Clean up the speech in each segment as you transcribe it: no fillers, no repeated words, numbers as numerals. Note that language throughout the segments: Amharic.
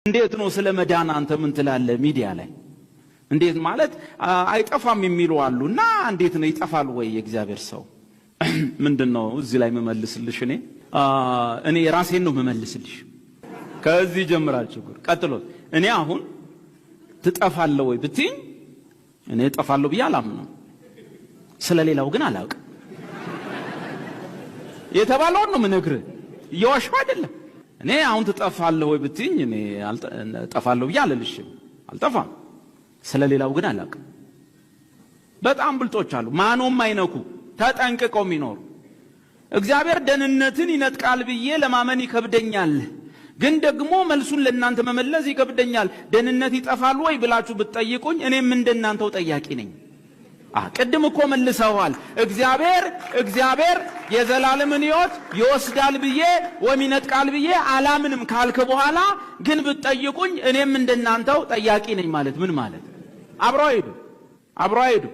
እንዴት ነው ስለ መዳን አንተ ምን ትላለህ? ሚዲያ ላይ እንዴት ማለት አይጠፋም የሚሉ አሉ። እና እንዴት ነው ይጠፋል ወይ? የእግዚአብሔር ሰው ምንድን ነው እዚህ ላይ የምመልስልሽ? እኔ ራሴን ነው የምመልስልሽ። ከዚህ ይጀምራል ችግር። ቀጥሎ እኔ አሁን ትጠፋለህ ወይ ብትይኝ እኔ እጠፋለሁ ብዬ አላምንም። ስለ ሌላው ግን አላውቅም። የተባለውን ነው የምነግርህ፣ እየዋሸሁ አይደለም። እኔ አሁን ትጠፋለህ ወይ ብትይኝ እኔ እጠፋለሁ ብዬ አልልሽም፣ አልጠፋም። ስለ ሌላው ግን አላውቅም። በጣም ብልጦች አሉ፣ ማኖም አይነኩ፣ ተጠንቅቀው የሚኖሩ። እግዚአብሔር ደህንነትን ይነጥቃል ብዬ ለማመን ይከብደኛል፣ ግን ደግሞ መልሱን ለእናንተ መመለስ ይከብደኛል። ደህንነት ይጠፋል ወይ ብላችሁ ብትጠይቁኝ እኔም እንደናንተው ጠያቂ ነኝ። ቅድም እኮ መልሰዋል። እግዚአብሔር የዘላለምን ሕይወት ይወስዳል ብዬ ወይም ይነጥቃል ብዬ አላምንም ካልክ በኋላ ግን ብትጠይቁኝ እኔም እንደናንተው ጠያቂ ነኝ ማለት ምን ማለት? አብሮ አይሄዱ፣ አብሮ አይሄዱ።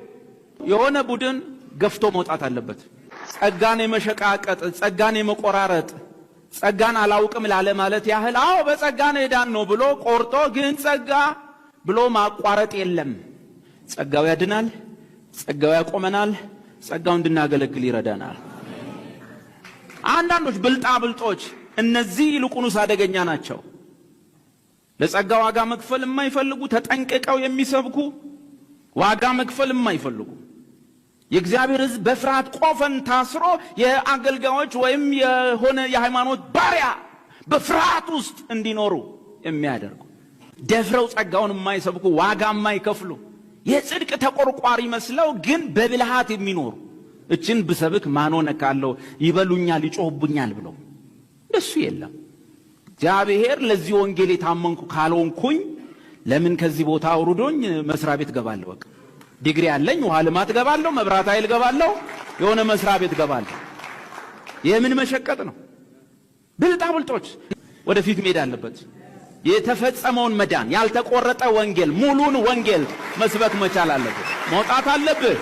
የሆነ ቡድን ገፍቶ መውጣት አለበት። ጸጋን የመሸቃቀጥ፣ ጸጋን የመቆራረጥ፣ ጸጋን አላውቅም ላለ ማለት ያህል አዎ በጸጋ ነው የዳን ነው ብሎ ቆርጦ ግን ጸጋ ብሎ ማቋረጥ የለም። ጸጋው ያድናል። ጸጋው ያቆመናል። ጸጋው እንድናገለግል ይረዳናል። አንዳንዶች ብልጣ ብልጦች፣ እነዚህ ይልቁንስ አደገኛ ናቸው። ለጸጋ ዋጋ መክፈል የማይፈልጉ፣ ተጠንቅቀው የሚሰብኩ፣ ዋጋ መክፈል የማይፈልጉ፣ የእግዚአብሔር ሕዝብ በፍርሃት ቆፈን ታስሮ የአገልጋዮች ወይም የሆነ የሃይማኖት ባሪያ በፍርሃት ውስጥ እንዲኖሩ የሚያደርጉ፣ ደፍረው ጸጋውን የማይሰብኩ፣ ዋጋ የማይከፍሉ፣ የጽድቅ ተቆርቋሪ መስለው ግን በብልሃት የሚኖሩ፣ እችን ብሰብክ ማኖ ነካለው፣ ይበሉኛል፣ ይጮህቡኛል ብለው፣ እንደሱ የለም። እግዚአብሔር ለዚህ ወንጌል የታመንኩ ካልሆንኩኝ ለምን ከዚህ ቦታ አውርዶኝ መስሪያ ቤት ገባለሁ? በቃ ዲግሪ አለኝ፣ ውሃ ልማት ገባለሁ፣ መብራት ኃይል ገባለሁ፣ የሆነ መስሪያ ቤት ገባለሁ። የምን መሸቀጥ ነው? ብልጣ ብልጦች ወደፊት መሄድ አለበት። የተፈጸመውን መዳን፣ ያልተቆረጠ ወንጌል፣ ሙሉን ወንጌል መስበክ መቻል አለብህ። መውጣት አለብህ።